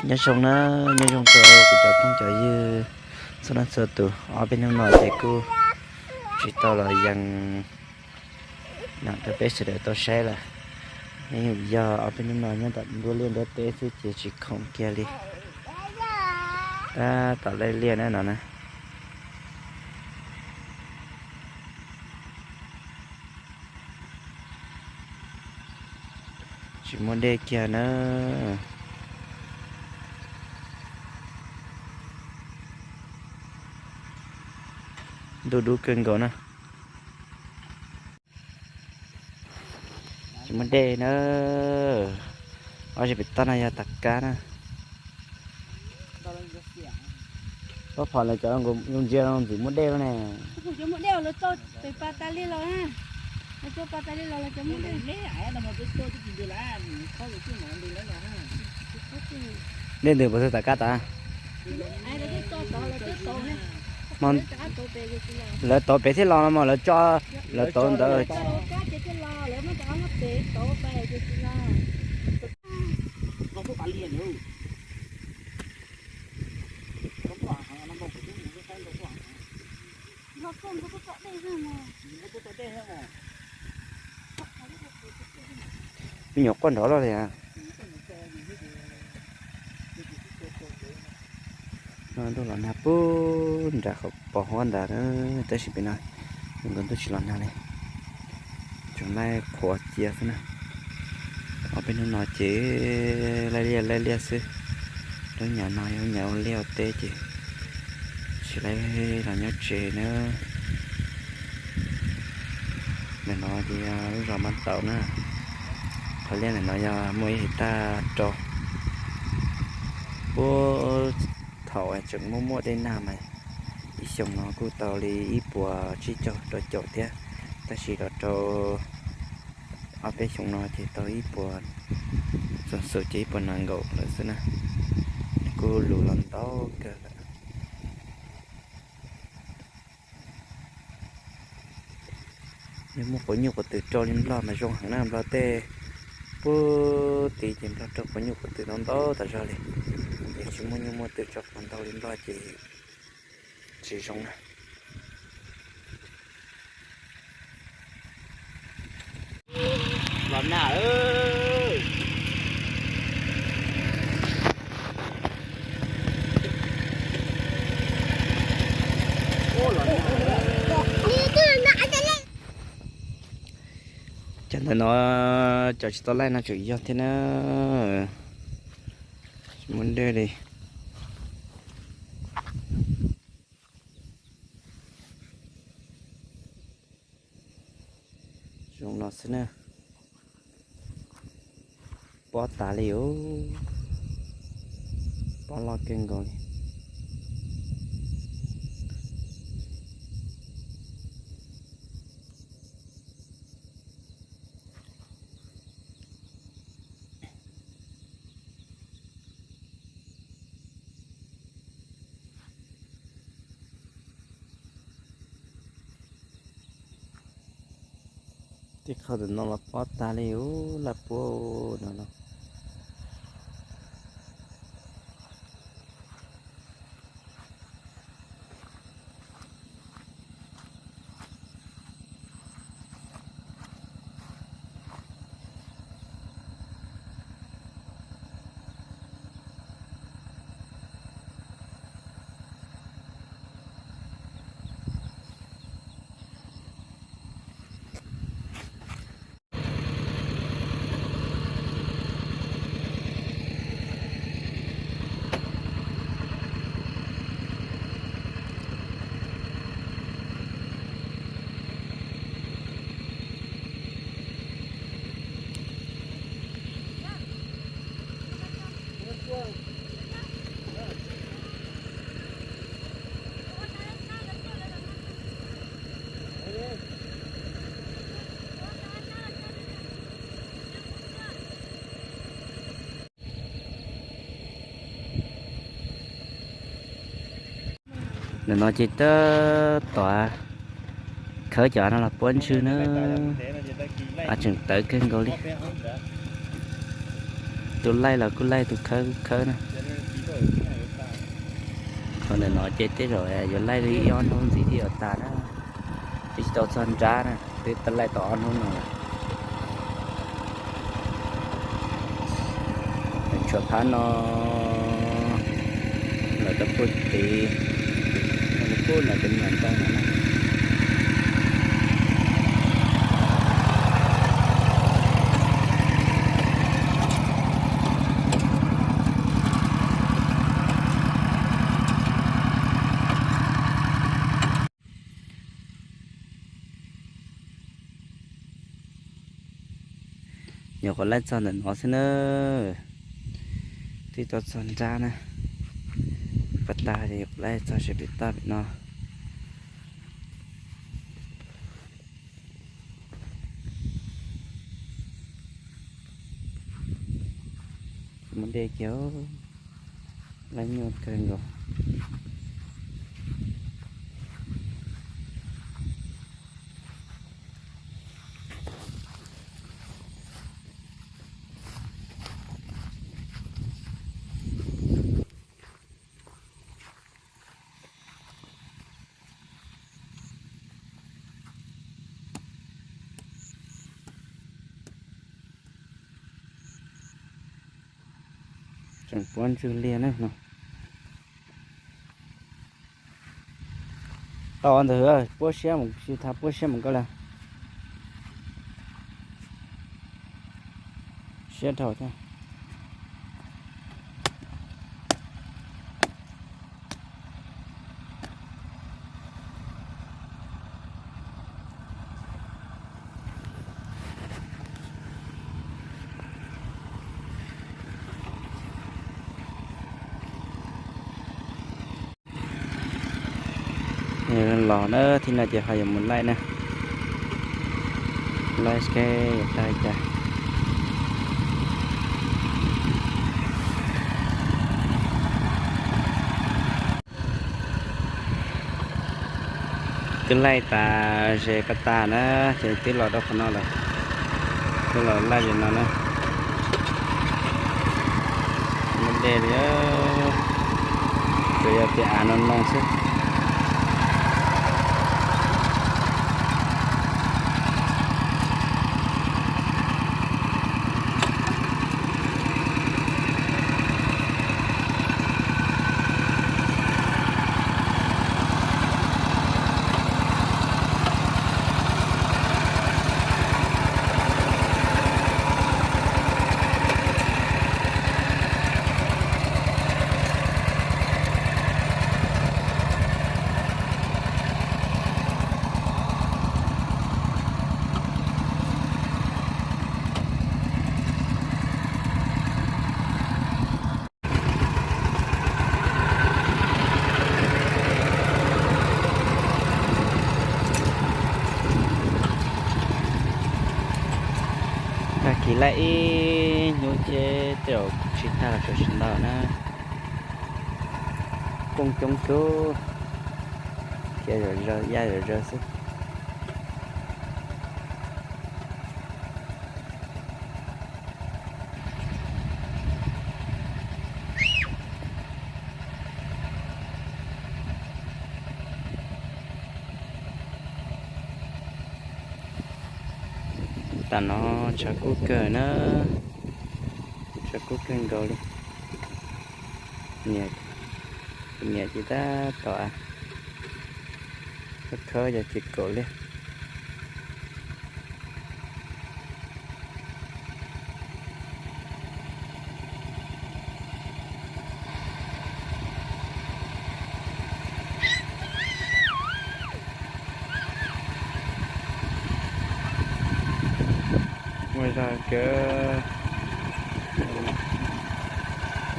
Nyob zoo na, nyob zoo rau kuv cov phooj cov ywg txhua leej txhua tus. Ob peb hnub no ces kuj tsis tau los yees no rau peb sawv daws tau saib lawm. Yeej yog ob peb hnub no nyob tom nruab liaj nruab teb xwb ces tsis khoom kiag li. Tab tom laij liaj na no na. Tsis muaj dej kiag na. Ntuj dub kawg nkaus na. Tsis muaj dej na. Ob zej pem toj no yog tas kab na. Pob phom lawv cov zoo ntsia ntxim muaj dej ne. Dej ntws puas txog tas kab tas? Lawv tauv pem thiab los no mas lawv tso, lawv tauv ntawd. Me nyuam quaj nrov los li. Ntuj los nag puag nram qhov pos huab ntawd, tab sis pem no nkaus ntuj tsis los nag li. Tseem laij qhuav cia xwb na. Ob peb hnub no ces laij liaj laij liaj xwb. Lub nyam no yog lub nyam ua liaj ua teb ces tsis laij los nyob tsev na. Ntawm no ces yog lub zos Mab Taus na. Qhov liaj ntawm no yog muaj ib hais tag rau puag thaum tseem muaj muaj dej nag mas ib xyoo no kuj tau li ib puas tsib caug rau caum thiab, tab sis los rau ob peb xyoo no ces tau ib puas, txog xus ces ib puas nees nkaum lawm xwb na. Kuj lus los ntau kawg lawm. Yog muaj quav nyuj quav twm rau li Nplog mas zoo heev na, Nplog tej puag tid ces Nplog rau quav nyuj quav twm ntau ntau tas zog li. Ces tsis muaj nyuj muaj twm rau quav ntau li Nplog ces tsis zoo na. Los nag. Cov ntawm no cov tsis tau laij no tseem yog thiab na. Tsis muaj dej li. Zoo no xwb na. Pob tas li os. Pob loj kawg nkaus li. Tej qho ntawm no los pob tag li ub, laj puab no no. Ntawm no ces tab tom khawb cov no los puab ntswg na. Tseem tawv kawg nkaus li. Tus laij los kuj laij, tus khawb kuj khawb na. Ntawm no ces tej zaum yuav laij li ib ob hnub ntxiv thiaj yuav tas na, twb tsis tau txog nrab na, twb laij tau ob hnub no lawm. Tshuav phab no lawm rau puag tid, puag lawm cov me nyuam ntoo no na. Nyuam qhuav laij txog ntawm no xwb na, twb tau txog nrab na, pas tag ces yuav laij txog sawv pem toj pem no. Muaj dej kiag, laij nyuaj kawg nkaus. Tseem puab ntswg liag na no. Tau ntawd, puab siab mus, tsis tas puab siab mus koj lawm. Siab dhau thiab. Los na, thib no ces ho yuav mus laij na. Laij seb yuav tau cas. Twb laij tas ze pas tag na, ces twb los rau qhov no lawm. Twb los laij ze no na. Muaj dej li, tsuas yog tias av no no xwb. Tag kis laij ib hnub thiab tej zaum tsis tag los tsis ntau na. Kooj coob kawg, khiav zom zaws, ya zom zaws xwb. Tam no tshav kub kawg na, tshav kub kawg nkaus li. Niam, niam ces tab tom khawb khawb yog ces kaum liag. Ua zog kawg,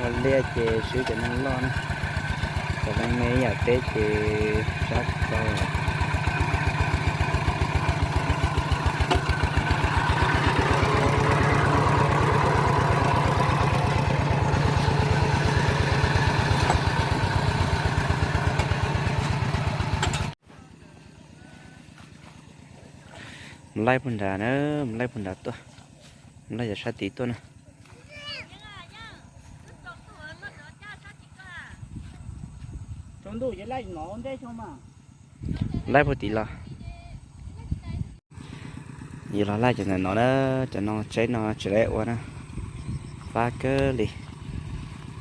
ua liaj ces swb cov neeg loj na, cov neeg me ib yam peb ces sab tsis tau. Mus laij puag nrad na, mus laij puag nrad tuaj, mus laij yov sab tid tuaj na. Laij puag tim los. Yus los laij cov ntawm no na, cov no tsheb no tsis laib ua na. Fab kawg li.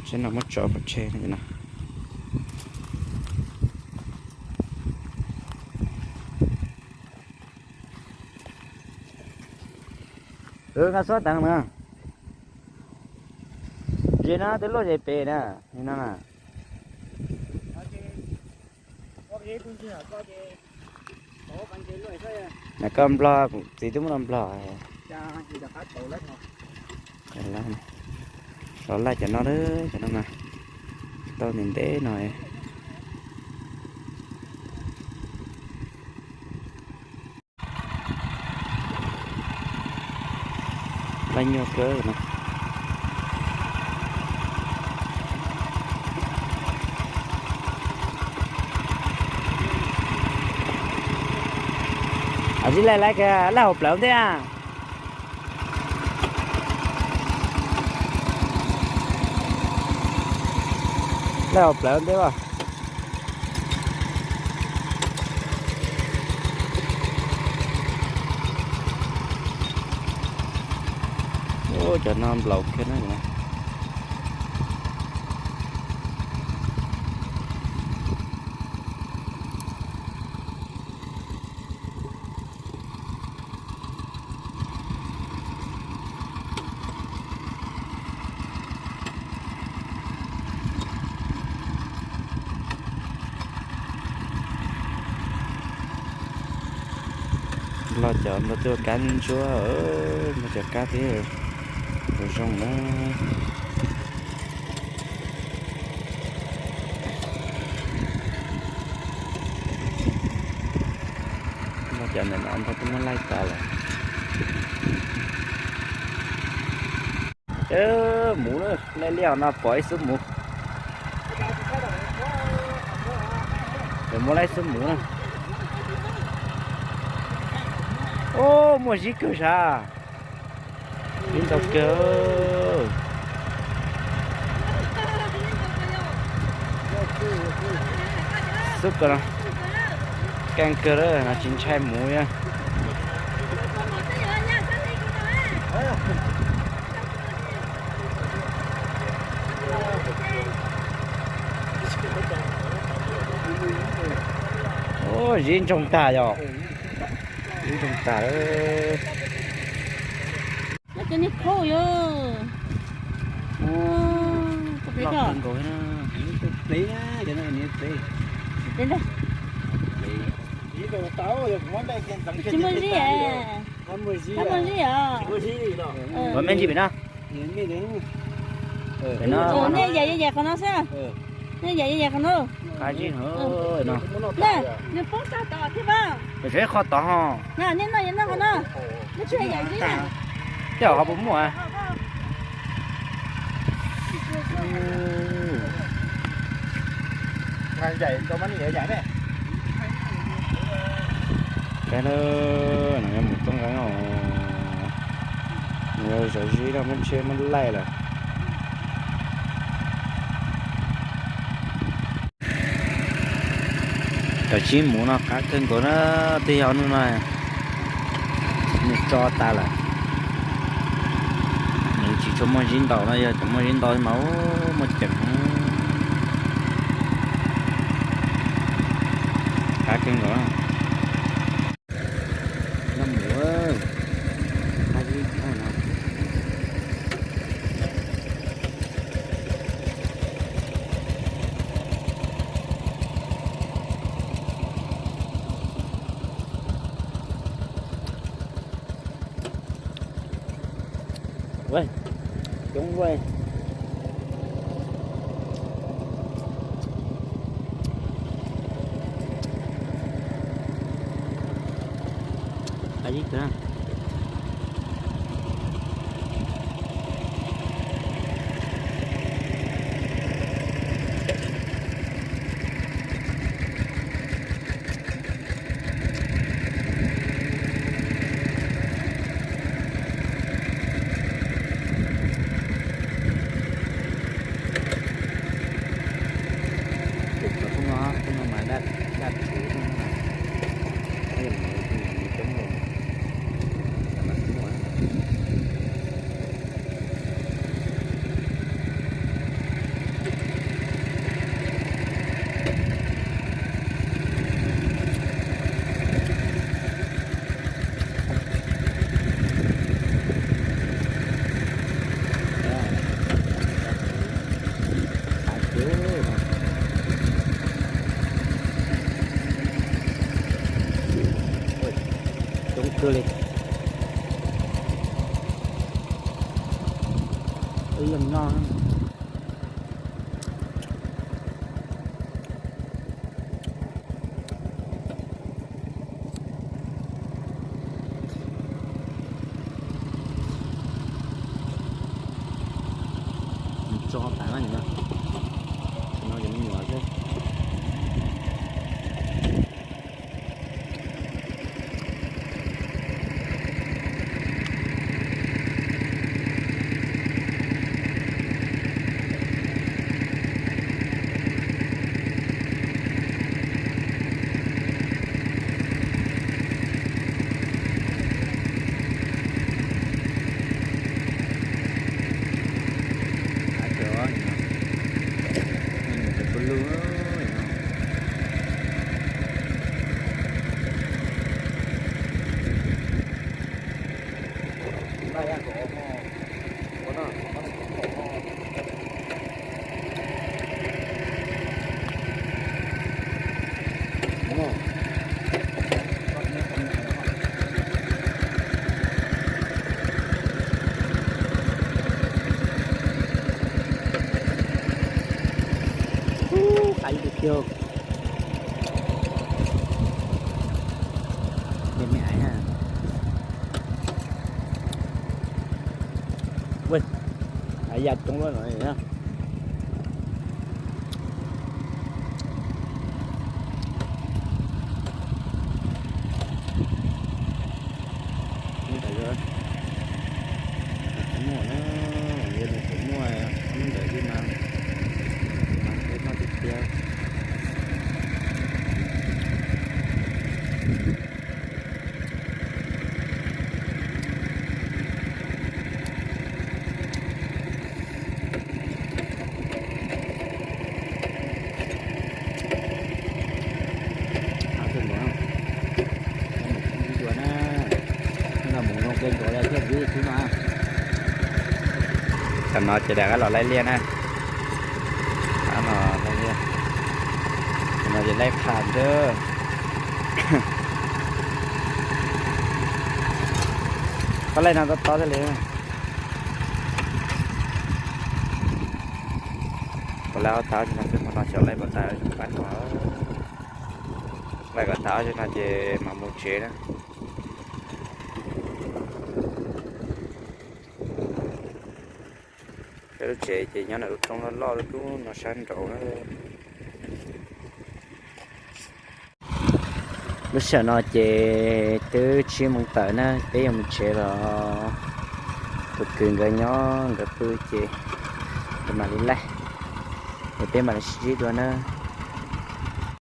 Tsheb no muab tso pov tseg no. Nqa xuab teev na. Zis no twb luaj zis pem na, no na. Koj Nplog, kuv txiv twb muab los Nplog. Los laij cov no, cov no mas tau ntev ntev no. Laij nyuaj kawg no. Ab, tsis laij, laij hauv plawv ntej a. Laij hauv plawv ntej as. Ua cov no nplaum kiag na. Nplog cov nplog tuaj kab ntsuab, nplog cov kab thiab zoo na. Nplog cov ntawm no nplog twb muab laij tas lawm. Muv na, laij liaj no pom ib xub muv. Muaj laij xub muv na. Muaj zib kawg sav. Zib ntau kawg. Xub kawg no. Keej kawg lawm no, tsis ntshai muv na. Zib ntsoog tag yog. Zib ntsoog tag. Tsis muaj zib, muaj zib os. Ua me ntsis pem no. Pem no. Nej yam yam qhov no xwb. Nej yam yam qhov no. Qab zib no. Nws poob tag tom thiab. Pem tsev qhov tod ho. Nej noj yam noj qhov no. Tej ho puas muaj. Nqeeb na, no yog mus txog nqeeb os. Nws yog zov zib no, muab tsheb muab laij lawm. Cov zib muv no qab kawg nkaus na, twb yog hnub no nws tso tas lawm. Nws tsis tshua muaj zib ntau no, yog cov muaj zib ntau mas muaj ceem. Qab kawg nkaus. Noj mus, qab zib no. Coob ua. Qab zib kawg. Cov phooj ywg, Li, ib yeej noj. Tso tas no, no ces me nyuam xwb. Ub, qab ib tug kiag. Me me aiv na. Ua, aiv ya coob lawm no. Muaj na, yog nws tseem muaj, muab ntawm li mas, mas peb noj tiag tiag. Ib dua na, mus zoo kawg nkaus li thiab vib xwb no. Tam no ces daim qab los laij liaj na. Qab no laij liaj. Tam no ces laij qha ntsawj. Qab laij no tob tob thiaj li. Puas laij ob tag no xwb, hmo no xyov laij puas tas, pab no. Laij kom tas no ces mam mus tsev na. Peb lub tsev ces nyob ntawm lub roob loj loj lub dub no sab nraud na. Lub sij hawm no ces twb tsib moos tawm na, peb yuav mus tsev los tus kwv nkawd nyob nkawd pw ces nkawd mam li laij, es peb mam li sib ntsib dua na.